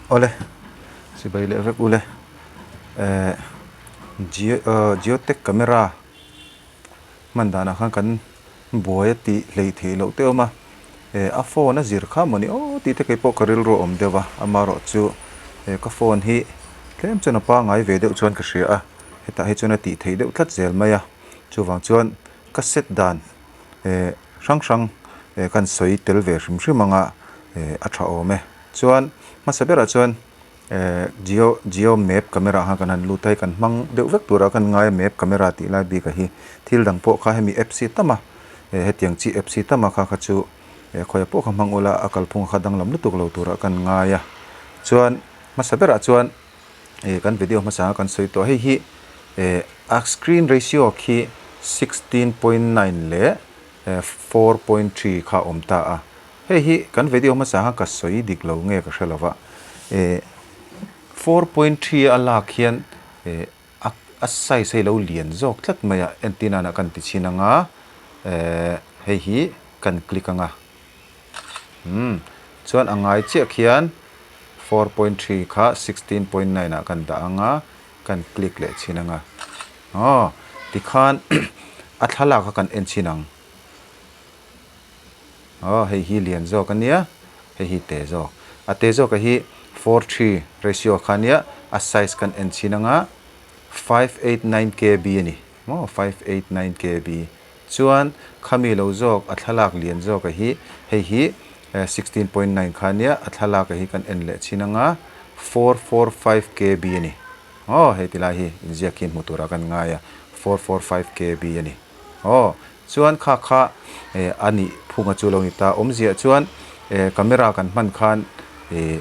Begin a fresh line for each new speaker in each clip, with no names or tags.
Awle, sipai leh vek ule eh geo ah geotech camera hman danah khan kan buai a tih hleih theih loh te a awm a eh a phone a zir kha mawni aw tih te kei pawh ka rilru a awm deuh a amaherawh chu he ka phone hi tlem chuan a pangai ve deuh chuan ka hria a hetah hi chuan a tih theih deuh tlat zel mai a chuvang chuan ka set dan eh hrang hrang eh kan sawi tel ve hrim hrim anga eh a tha awm e. Chuan hmasa berah chuan eh geo geo map camera kha kan han lut a hei kan hmang deuh vek turah khan ngai a map camera tih lai bik ah hi thil dang pawh kha hemi apps hi tam a eh hetiang chi apps hi tam a kha kha chu eh khawiah pawh kha hmang ula a kalphung kha danglam lutuk lo turah khan ngai a chuan hmasa berah chuan eh kan video hmasa anga kan sawi tawh hei hi eh a screen ratio khi 16.9 leh eh 4.3 kha a awm ta a. Hei hi kan video hmasa kha ka sawi dik lo nge ka hre lo va, eh 4.3 a lak hian eh a a size hei lo lian zawk tlat mai a, entir nana kan ti chhin anga eh hei hi kan click anga umm chuan a ngai chiah khian 4.3 kha 16.9 ah kan dah anga kan click leh chhin anga aw tikhan a thlalak kha kan en chhin ang. Aw hei hi lian zawk a nia, hei hi te zawk. A te zawk a hi 4:3 ratio kha a nia, a size kan en chhin anga 589 KB a ni maw, 589 KB. Chuan khami lo zawk a thlalak lian zawk a hi, hei hi 16.9 kha a nia, a thlalak a hi kan en leh chhin anga 445 KB a ni. Aw hei tilai hi inziak hi hmu turah kan ngai a, 445 KB a ni. Aw Chuan kha kha eh a nih phunga chu lo ni ta. Awmziah chuan eh camera kan hman khan eh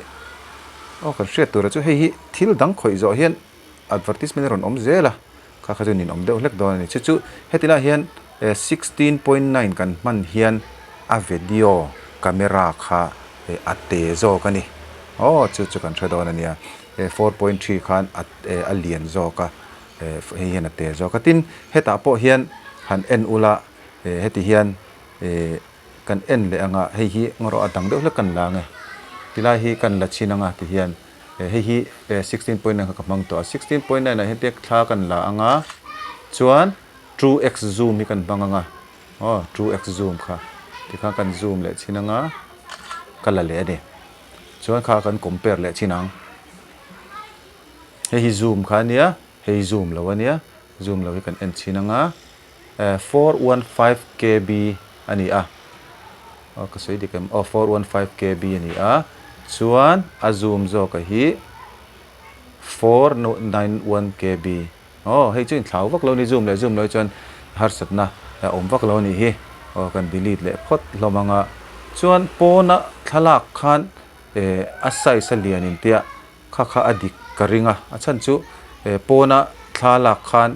aw kan hriat tura chu hei hi thil dang khawih zawh hian advertisement a rawn awm zel a, kha kha chu nin awm deuh hlek dawn a ni. Chu chu heti lai hian eh 16.9 kan hman hian a video camera kha eh a te zawk a ni. Aw chu chu kan hre dawn a nia. Eh 4.3 khan a eh a lian zawk a. Eh hei hian a te zawk a tin hetah pawh hian han en ula eh heti hian eh kan en leh anga hei hi ngarawh a dang deuh hlek kan la ang e tilai hi kan la chhin anga ti hian eh hei hi eh 16.9 kha ka hmang tawh a 16.9 ah hian te thla kan la anga chuan two x zoom hi kan hmang anga aw two x zoom kha tikhan kan zoom leh chhin anga ka la leh a ni chuan kha kan compare leh chhin ang. Hei hi zoom kha a nia, hei zoom lo a nia, zoom lo hi kan en chhin anga eh 415 kb a ni a, aw ka sawi dik em aw 415 kb a ni a, chuan a zoom zawk a hi 491 kb aw hei chu inthlau vak lo a ni zoom leh zoom lo hi chuan harsatna a awm vak lo a nih hi aw kan delete leh phawt hlawm anga chuan pawna thlalak khan eh a size a lian intia. Kha kha a dik ka ring a, a chhan chu eh pawna thla lak khan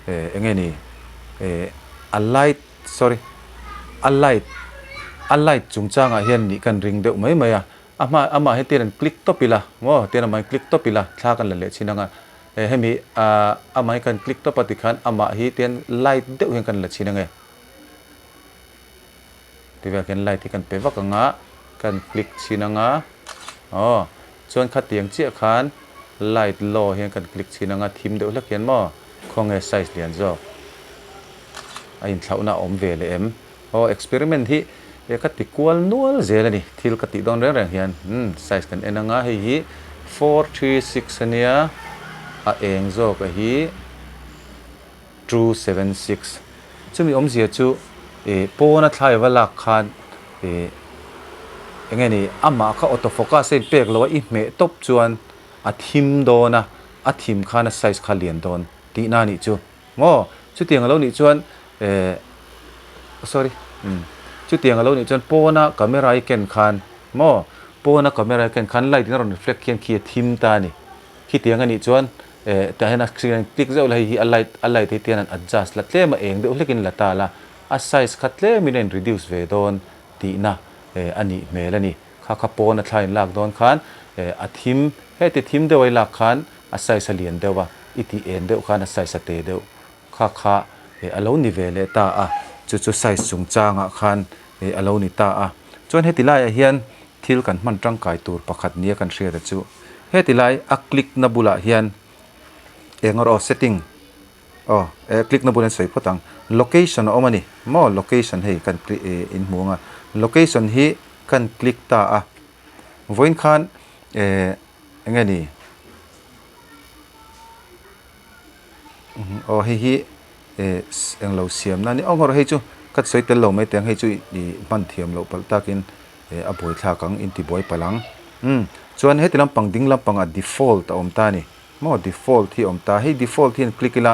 eh eng nge ni eh a light sorry a light a light chungchangah hian nih kan ring deuh mai mai a, a hma amah hi tian an click tawp ila maw tian amah hi click tawp ila thla kan la leh chhin ang a eh hemi ah amah hi kan click tawp a tikhan amah hi tian light deuh hian kan la chhin ang e. Tive khian light hi kan pe vak ang a, kan click chhin ang a, aw chuan khatiang chiah khan light low hian kan click chhin ang a, thim deuh hlek hian maw khawnge size lian zawk a inthlauhna a awm ve leh em? Aw experiment hi eh ka ti kual nual zel a ni, thil ka tih dawn reng reng hian umm size kan en ang a, hei hi 436 a nia, a eng zawk a hi. 276. Chumi awmzia chu ih pawna thlai va lak khan ih eng nge ni amah kha auto focus a in pek lo a i hmeh tawp chuan a thim dawn a, a thim khan a size kha lian dawn tihna a nih chu maw? Chutiang a lo nih chuan eh sorry umm chutiang a lo nih chuan pawna camera i ken khan maw pawna camera i ken khan light in a rawn reflect khian khi a thim ta a ni. Khitiang a nih chuan Eh tah hian a screen an click zeuh la hei hi a light a light hi tian an adjust la tlem a eng deuh hlek in la ta la a size kha tlem in a in reduce ve dawn tihna eh a nih hmel a ni. Kha kha pawn a thla in lak dawn khan eh a thim heti thim deuh a i lak khan a size a lian deuh a i tih en deuh khan a size a te deuh kha kha eh a lo ni ve leh ta a chu chu size chungchangah khan eh a lo ni ta a. Chuan heti laiah hian thil kan hman tangkai tur pakhat nia kan hriat a chu. Heti lai a click na bulah hian eng erawh setting aw eh click na bulah hian sawi phawt ang. Location a awm a ni maw location hei kan click eh in hmu ang a location hi kan click ta a vawiin khan eh eng nge ni aw hei hi eh englo siamna a ni aw hei chu ka sawi tel lo mai teh ang hei chu ih hman thiam loh palh takin eh a buai thlak ang in ti buai palh ang umm chuan heti lampang ding lampangah default a awm ta a ni maw default hi a awm ta hei default hi an click ila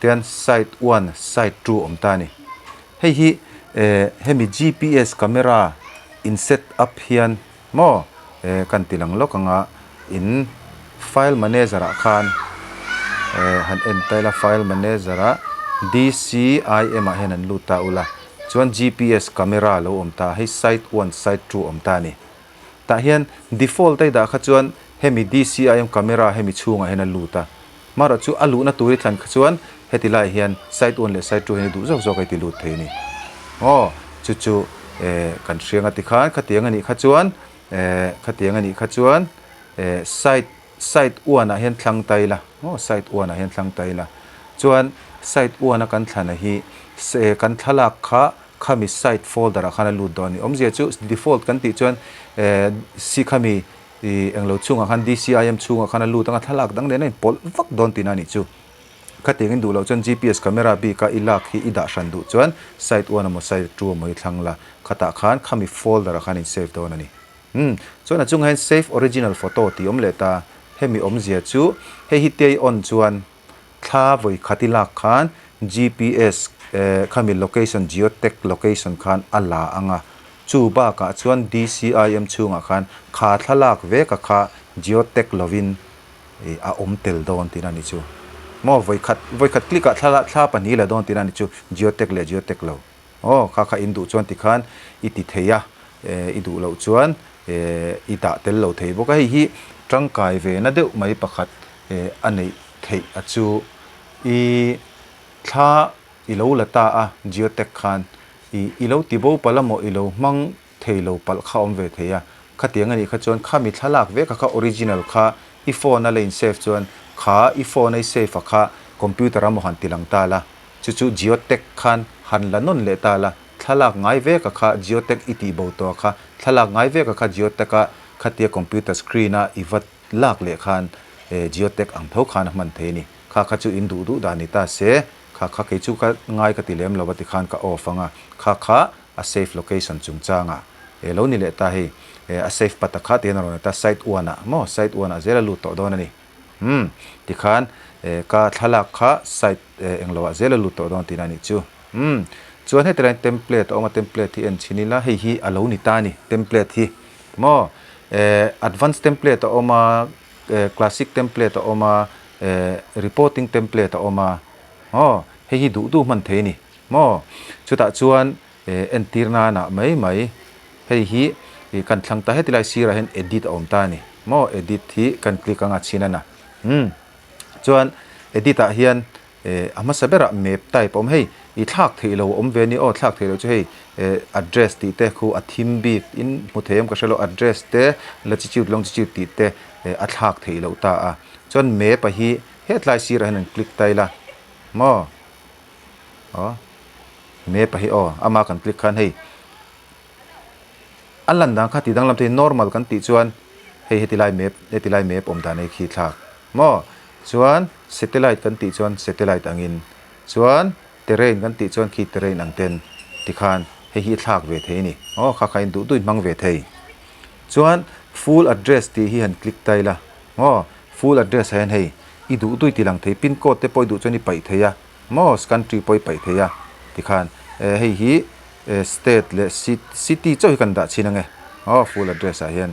tian side one side two a awm ta a ni hei hi eh hemi G_P_S camera in set up hian maw eh kan ti lang lawk ang a in file manager ah khan eh han en ta ila file manager ah D_C_I_M ah hian an lut ta ula chuan G_P_S camera lo awm ta hei side one side two awm ta a ni tah hian default a i dah kha chuan hemi D_C_I_M camera hemi chhungah hian a lut a marawh chu a luhna tur i thlan kha chuan heti laiah hian side one leh side two hian i duh zawk zawk a i ti lut thei a ni aw chu chu eh kan hriang a ti khan khatiang a nih kha chuan eh khatiang a nih kha chuan eh side side one ah hian thlang ta ila maw side one ah hian thlang ta ila chuan side one a kan thlana hi eh kan thlalak kha khami side folder ah khan a lut dawn a ni awmzia chu default kan tih chuan eh si khami ih englo chhungah khan D_C_I_M chhungah khan a lut anga thlalak dang nen a inpawlh vak dawn tihna a nih chu khatiang in duh loh chuan G_P_S camera bik a i lak hi i dah hran duh chuan side one emaw side two emaw hi thlang la khatah khan khami folder ah khan in save dawn a ni. Umm, chuan a chungah hian save original photo tih awm leh ta. Hemi awmzia chu hei hi tia i on chuan thla vawi khat i lak khan GPS eh khami location geotag location khan a la ang a. Chu bakah chuan DCIM chhungah khan kha thlalak vek a kha geotag lovin ih a awm tel dawn tihna a ni chu. Maw vawi khat vawi khat click ah thla thla pahnih la dawn tihna a ni chu geotag leh geotag lo. Aw, kha kha in duh chuan tikhan i ti thei a, i duh loh chuan i dah tel lo thei bawk a. Hei hi tangkai ve na deuh mai pakhat a neih theih a chu. I thla i lo la ta a, geotech khan i i lo ti bo palh a maw, i lo hmang thei lo palh kha awm ve thei a. Khatiang a nih kha chuan khami thlalak vek a kha original kha i phone a la in save chuan kha i phone a i save a kha computer a maw han ti lang ta la. Chu chu Geotech khan han la nawn leh ta la, thlalak ngai vek a kha Geotech i tih bo tawh a kha, thlalak ngai vek a kha Geotech a khatia computer screen a i va lak leh khan Geotech ang tho khan a hman thei a ni. Kha kha chu in duh duh dan ni ta se, kha kha kei chu ka ngai ka ti lem lo a ti khan ka off ang a, kha kha a save location chungchangah e lo ni leh ta hei a save pat a kha ti hian a rawn ta site one ah maw site one ah zel a lut tawh dawn a ni. Umm tikhan ka thlalak kha site englo ah zel a lut tawh dawn tihna a nih chu. Umm chuan heti laiin template a awm a, template hi en chhin ila hei hi a lo ni ta a ni template hi maw eh advance template a awm a eh classic template a awm a eh reporting template a awm a aw hei hi duh duh hman thei a ni maw chutah chuan eh entir nana mai mai hei hi ih kan thlang ta heti lai sirah hian edit a awm ta a ni maw edit hi kan click anga chhin a na umm chuan edit ah hian eh a hmasa berah map type a awm hei ih thlak theih lo a awm ve a ni aw thlak theih loh chu hei eh address tih te khu a thim bik in hmu thei em ka hre lo address te latitude longitude tih te eh a thlak theih loh ta a chuan map a hi hetlai sirah hian an click ta ila maw. Aw map a hi aw ama kan click khan hei a lan dan kha tih danglam thei normal kan tih chuan hei heti lai map heti lai map awm dan hei khi thlak maw chuan satellite kan tih chuan satellite angin chuan terrain kan tih chuan khi terrain ang ten tikhan hei hi thlak ve thei a ni aw kha kha in duh duh in hmang ve thei chuan full address tih hi han click ta ila maw full address ah hian hei i duh duh i ti lang thei pin code te pawh i duh chuan i paih thei a. Maw country pawh i paih thei a tikhan eh hei hi eh state leh city chauh hi kan dah chhin ange aw full address ah hian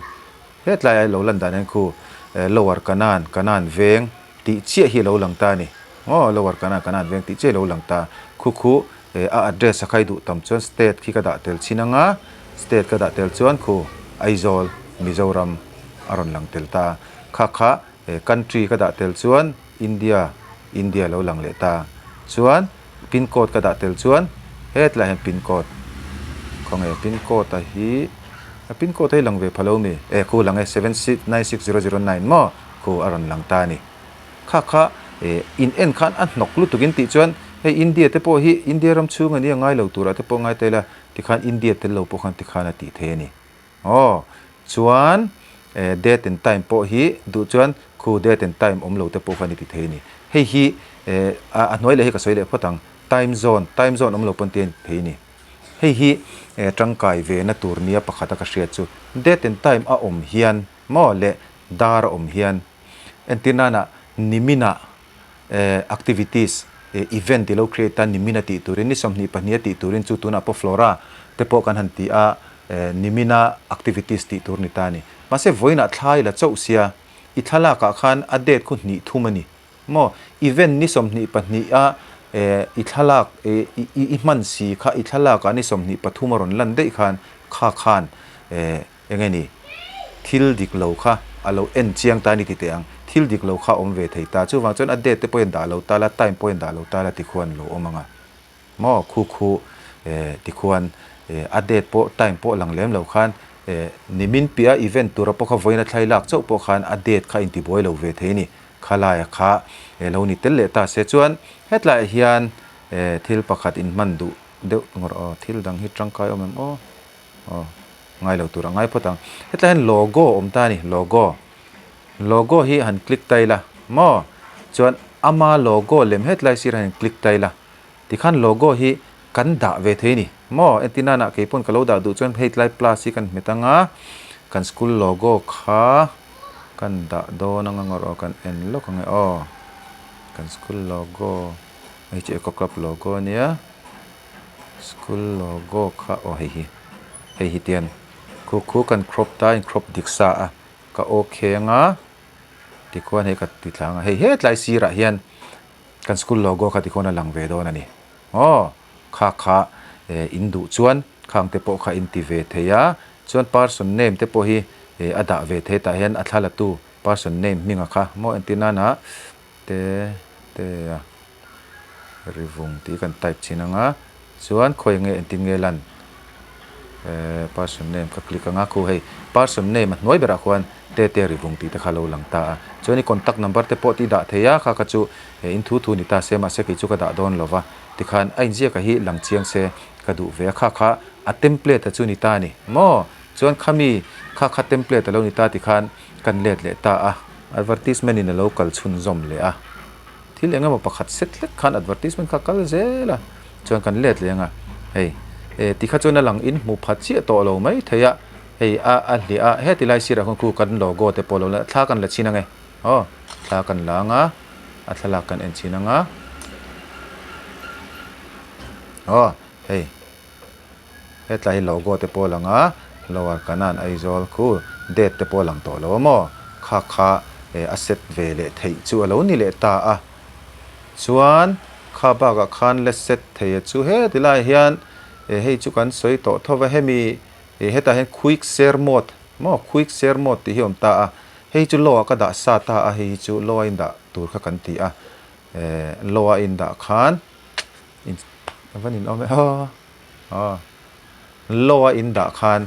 hetlai a lo lan dan hian khu eh lower kanan kanan veng tih chiah hi a lo lang ta a ni aw lower kanan kanan veng tih chiah hi a lo lang ta khu khu eh a address a khai duh tam chuan state khi ka dah tel chhin anga state ka dah tel chuan khu Aizawl Mizoram a rawn lang tel ta kha kha eh country ka dah tel chuan India, India lo lang leh ta. Chuan pin code ka dah tel chuan hetlai hian pin code khawnge pin code a hi A pin code hi lang ve pha lo mi? E khu lang e, 769609 maw? Khu a rawn lang ta a ni. Kha kha e in en khan a hnawk lutuk in tih chuan hei India te pawh hi India ram chhung a nia ngai lo turah te pawh ngai ta ila tikhan India tel lo pawh khan tikhan a tih thei a ni. Aw chuan e date and time pawh hi duh chuan khu date and time awm lo te pawh khan i ti thei a ni. Hei hi e a hnuai leh hi ka sawi leh phawt ang time zone time zone awm lo pawn ti a ni thei a ni. Hei hi e tangkai ve na tur nia pakhat a ka hriat chu date and time a awm hian maw leh dar a awm hian entir nana niminah e activities e event i lo create a nimina tih turin ni 22 a tih turin chu tunah pawh flora te pawh kan han ti a e nimina activities tih tur ni ta a ni. Mahse vawiinah thla i la chauh sia i thlalakah khan a date khu hnih thum a ni. Maw event ni 22 a e i thlalak e i i hman si kha i thlalakah ni 23 a rawn lan daih khan kha khan e eng nge ni thil dik lo kha a lo en chiang ta a ni ti teh ang thil dik lo kha a awm ve thei ta chuvang chuan a date te pawhin dah lo ta la time pawhin dah lo ta la tikhuan lo awm ang a. Maw khu khu eh tikhuan eh a date pawh time pawh lang lem lo khan eh nimin piah event tura pawh kha vawiin a thlai lak chauh pawh khan a date kha intibuai lo ve thei a ni. Khalaia kha eh lo ni tel leh ta se chuan hetlaiah hian eh thil pakhat inhman duh deuh ngawrh aw thil dang hi tangkai awm em aw aw ngai lo tur a ngai phawt ang. Hetlai hian logo a awm ta a ni logo logo hi han click ta ila maw chuan ama logo lem hetlai sirah hian click ta ila. Tikhan logo hi kan dah ve thei a ni maw? Entir nana kei pawn ka lo dah duh chuan hei tlai plus hi kan hmet anga kan school logo kha kan dah dawn anga ngawrh aw kan en lawk ang e aw kan school logo hei chu eco club logo a nia school logo kha aw hei hi hei hi tian khu khu kan crop ta in crop dik sa a ka okay anga tikhuan hei ka ti tlang a hei hetlai sirah hian. Kan school logo kha tikhawn a lang ve dawn a ni. Aw, kha kha eh in duh chuan khang te pawh kha in ti ve thei a, chuan person name te pawh hi eh a dah ve thei tah hian a thla la tu person name hminga kha maw entir nana te te a rivung tih kan type chhin ang a, chuan khawi nge entir nge lan eh person name ka click ang a khu hei person name a hnuai berah khuan te te ri vung tih te kha lo lang ta a chuan i contact number te pawh tih dah thei a kha kha chu he in thu thu ni ta se mahse kei chu ka dah dawn lo va tikhan a inziak a hi lang chiang se ka duh ve a kha kha a template a chu ni ta a ni maw chuan khami kha kha template a lo ni ta tikhan kan let leh ta a advertisement in a lo kal chhunzawm leh a thil eng emaw pakhat set hlek khan advertisement kha kal zel a chuan kan let leh ang a hei eh tikha chuan a lang in hmu pha chiah tawh lo mai thei a hei a a hliah a heti lai sirah khawn khu kan logo te pawh lo la thla kan la chhin ang e aw thla kan la ang a a thlalak kan en chhin ang a aw hei. Hetlai hi logo te pawh a lang a, Lower Kanan Aizawl khu date te pawh a lang tawh lo a maw? Kha kha eh a set ve leh theih chu a lo ni leh ta a. Chuan kha bakah khan la set thei a chu heti laiah hian eh hei chu kan sawi tawh tho va hemi eh hetah hian quick share mode maw quick share mode tih hi a awm ta a. Hei chu low ah ka dah sa ta a hei hi chu low a indah tur kha kan ti a eh low a indah khan In a va nin awm e aw aw low a in dah khan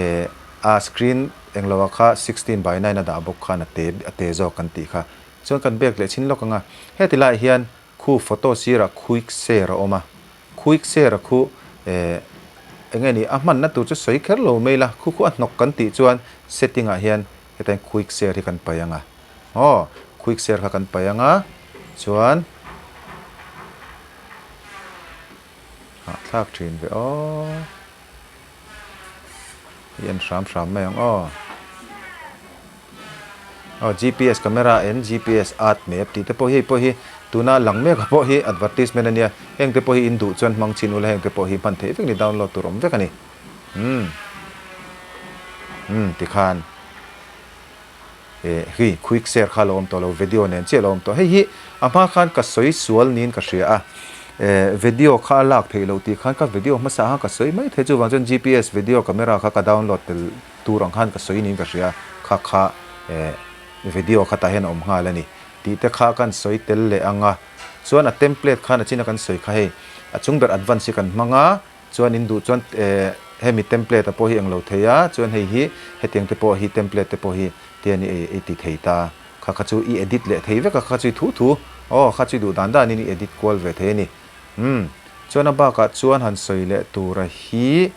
eh a screen englo ah kha 16:9 a dah bawk khan a te a te zawk kan tih kha chuan kan bag leh chhin lawk ang a heti laiah hian khu photo sirah quick share a awm a quick share a khu eh eng nge ni a hmanna tur chu sawi kher lo mai la khu khu a hnawk kan tih chuan setting ah hian hetah hian quick share hi kan paih ang a aw quick share kha kan paih ang a chuan Hahthlak thin ve aw. I en hram hram mai ang aw. Aw GPS camera en GPS at map tih te pawh hi hei pawh hi tuna lang mek pawh hi advertisement a nia. Heng te pawh hi in duh chuan hmang chin ula heng te pawh hi hman theih vek ni download tur awm vek a ni. Umm umm tikhan. Eh hi quick share kha lo awm tawh lo video nen chiah lo awm tawh hei hi a hma khan ka sawi sual niin ka hria a eh video kha a lak theih loh tih khan ka video hmasa khan ka sawi mai thei chuvang chuan gps video camera kha ka download tel tur ang khan ka sawi niin ka hria kha kha eh video kha tah hian a awm nghal a ni tih te kha kan sawi tel leh ang a chuan a template khan a chin a kan sawi kha hei a chung ber advance hi kan hmang a chuan in duh chuan eh. hemi template ah pawh hi englo thei a, chuan hei hi hetiang te pawh hi template te pawh hi tian i ti thei ta. Kha kha chu i edit leh thei vek a, kha chu i thu thu aw, kha chu i duh dan danin i edit kual ve thei a ni. Umm, chuan a bakah chuan han sawi leh tura hi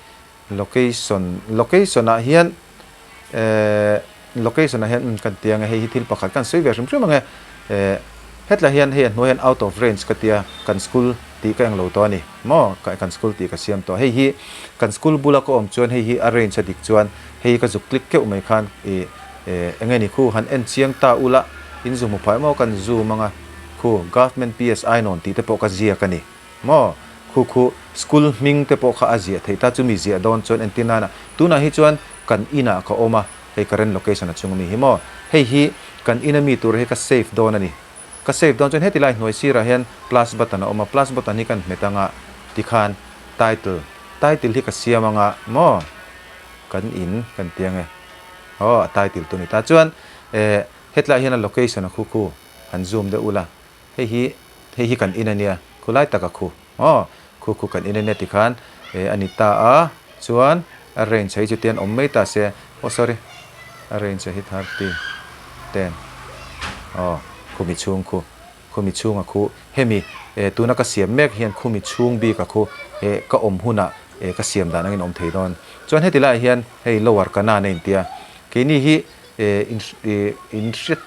location, location ah hian eh location ah hian umm kan ti ang e, hei hi thil pakhat kan sawi ve hrim hrim ang e, eh hetlai hian hei a hnuai hian out of range ka tia kan school tih ka englo tawh a ni maw, kan school tih ka siam tawh, hei hi kan school bula ka awm chuan hei hi a range a dik chuan hei hi ka zuk click keuh mai khan ih Eh, enge ni khu han en chiang ta ula, in zu hmu phai maw kan zoom anga, khu Government PSI nawn tih te pawh ka ziak a ni maw, khu khu school hming te pawh kha a ziah theih ta chumi ziah dawn chuan entir nana tunah hi chuan kan inah ka awm a, hei current location a chung ami hi maw, hei hi kan ina mi tur hi ka save dawn a ni, ka save dawn chuan heti lai hnuai sirah hian plus button a awm a, plus button hi kan hmet anga tikhan title, title hi ka siam anga maw, kan in kan ti ange. Aw a title tu ni ta chuan eh hetlai hian a location a khu khu han zoom deuh ula hei hi hei hi kan in ania khulai tak a khu aw khu khu kan in ania tikhan eh a ni ta a chuan a range hei chu tian awm mai ta se aw sorry a range hi 30 10 aw khumi chhung khu. Khumi chhunga khu hemi eh tuna ka siam mek hian khumi chhung bika khu eh ka awm hunah eh ka siam dan angin awm thei dawn. Chuan heti laiah hian hei lower Canaan a intia. Keini hi eh in eh in hriat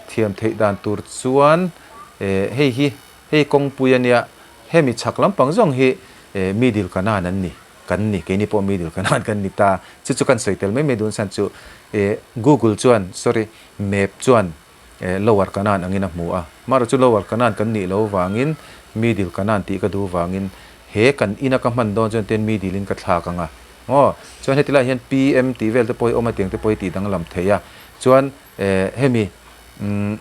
thiam theih dan tur chuan eh hei hi hei kawngpui ania hemi chhak lampang zawng hi eh middle Canaan an ni kan ni keini pawh middle Canaan kan ni ta. Chu chu kan sawi tel mai mai dun san chu eh Google chuan sorry map chuan Lower Canaan angin a hmu a. Amaherawhchu chu Lower Canaan kan nih loh vangin Middle Canaan tih ka duh vangin he kan ina ka hman dawn chuan tian Middle in ka thlak ang a. Aw, chuan heti laiah hian PM tih vel te pawh hi awm a, tiang te pawh hi tih danglam thei a. Chuan hemi umm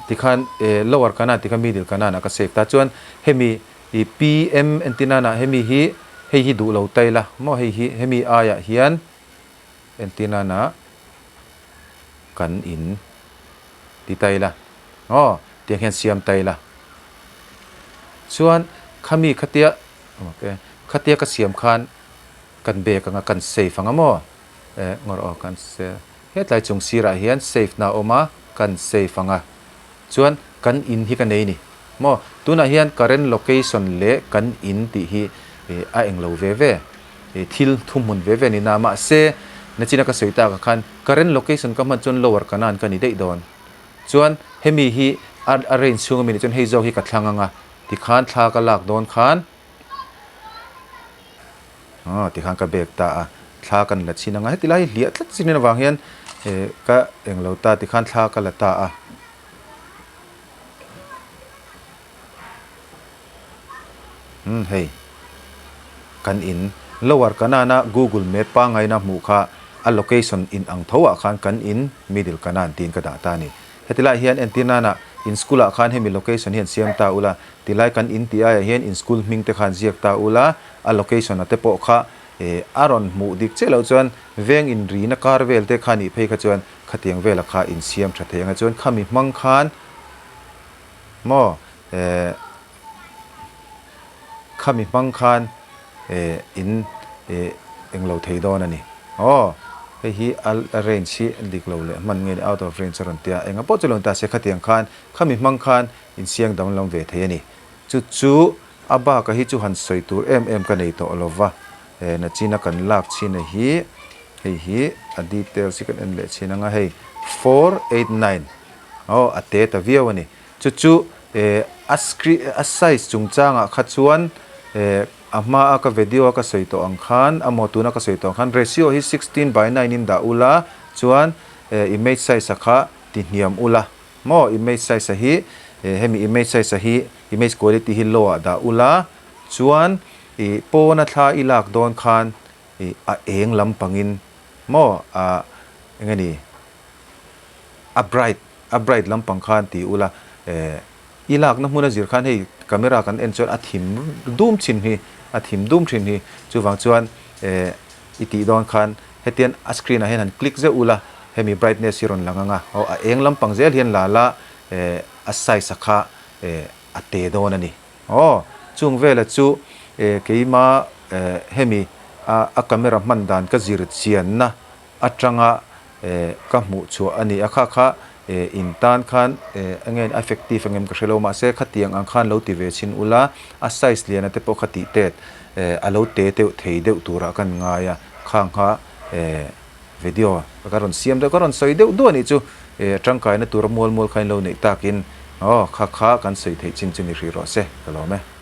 tikhan Lower Canaan tih kha Middle Canaan ah ka save ta. Chuan hemi i PM entirnanah hemi hi hei hi duh lo ta ila maw hei hi hemi aiah hian entirnanah kan in ti ta ila aw tiang hian siam ta ila chuan khami khatia ok khatia ka siam khan kan bag anga kan save anga maw eh ngawr aw kan save hetlai chung sirah hian save na a awm a kan save anga chuan kan in hi ka nei ni maw tunah hian current location leh kan in tih hi a englo ve ve. Thil thuhmun ve ve a ni na. Mahse, nachina ka sawi takah khan current location ka hman chuan lower kanan ka ni daih dawn. Chuan hemi hi a a range chhung ami nih chuan hei zawk hi ka thlang ang a, tikhan thla ka lak dawn khan aw tikhan ka bag ta a, thla kan la chhin ang a, heti lai hi hliah tlat chin avang hian ka englo ta tikhan thla ka la ta a. Umm hei kan in lower Canaan a Google map pangaina hmuh kha a location in ang tho ah khan kan in middle Canaan tiin ka dah ta a ni. Heti lai hian entir nana in school ah khan hemi location hi an siam ta ula tilai kan in tih aiah hian in school hming te khan ziak ta ula a location a te pawh kha eh a rawn hmuh dik chiah loh chuan veng in rina kar vel te kha nih phei kha chuan khatiang vela kha in siam tha thei ang a chuan khami hmang khan Maw eh khami hmang khan eh in eh englo thei dawn a ni. Aw hei hi a range hi a dik lo leh hman nge ni out of range a rawn tia enga pawh chu lo ni ta se khatiang khan khami hmang khan insiang danglam ve thei a ni. Chu chu a baka hi chu han sawi tur em em ka nei tawh lo va eh nachina kan lak chhin a hi hei hi a details hi kan en leh chhin anga hei 489 Aw, a te ta viau a ni. Chu chu eh a screen a size chungchangah kha chuan eh a hma a ka video a ka sawi tawh ang khan a maw tuna ka sawi tawh ang khan ratio hi 16 by 9 in dah ula chuan eh image size a kha ti hniam ula maw image size a hi eh hemi image size a hi image quality hi low ah dah ula chuan ih pawna thla i lak dawn khan ih a eng lampangin maw ah eng nge ni. A bright, a bright lampang khan ti ula eh i lakna hmun a zir khan hei camera kan en chuan a thim dum thin hi, a thim dum thin hi chuvang chuan eh i tih dawn khan hetian a screen ah hian han click zeuh ula hemi brightness hi rawn lang ang a, aw a eng lampang zel hian la la eh a size a kha eh a te dawn a ni. Aw chung vela chu eh keima eh hemi. a camera hman dan ka zir chianna atanga ka hmuh chhuah a ni a, kha kha in tan khan enge effective ang em ka hre lo mahse khatiang ang khan lo ti ve chhin ula a size liana te pawh kha tih tet a lo te deuh thei deuh turah kan ngai a, khang kha video ka rawn siam deuh ka rawn sawi deuh duah anih chu tangkaina tura mual mual kha in lo neih takin aw kha kha kan sawi theih chin chu ni hrih rawh se ka lawm e.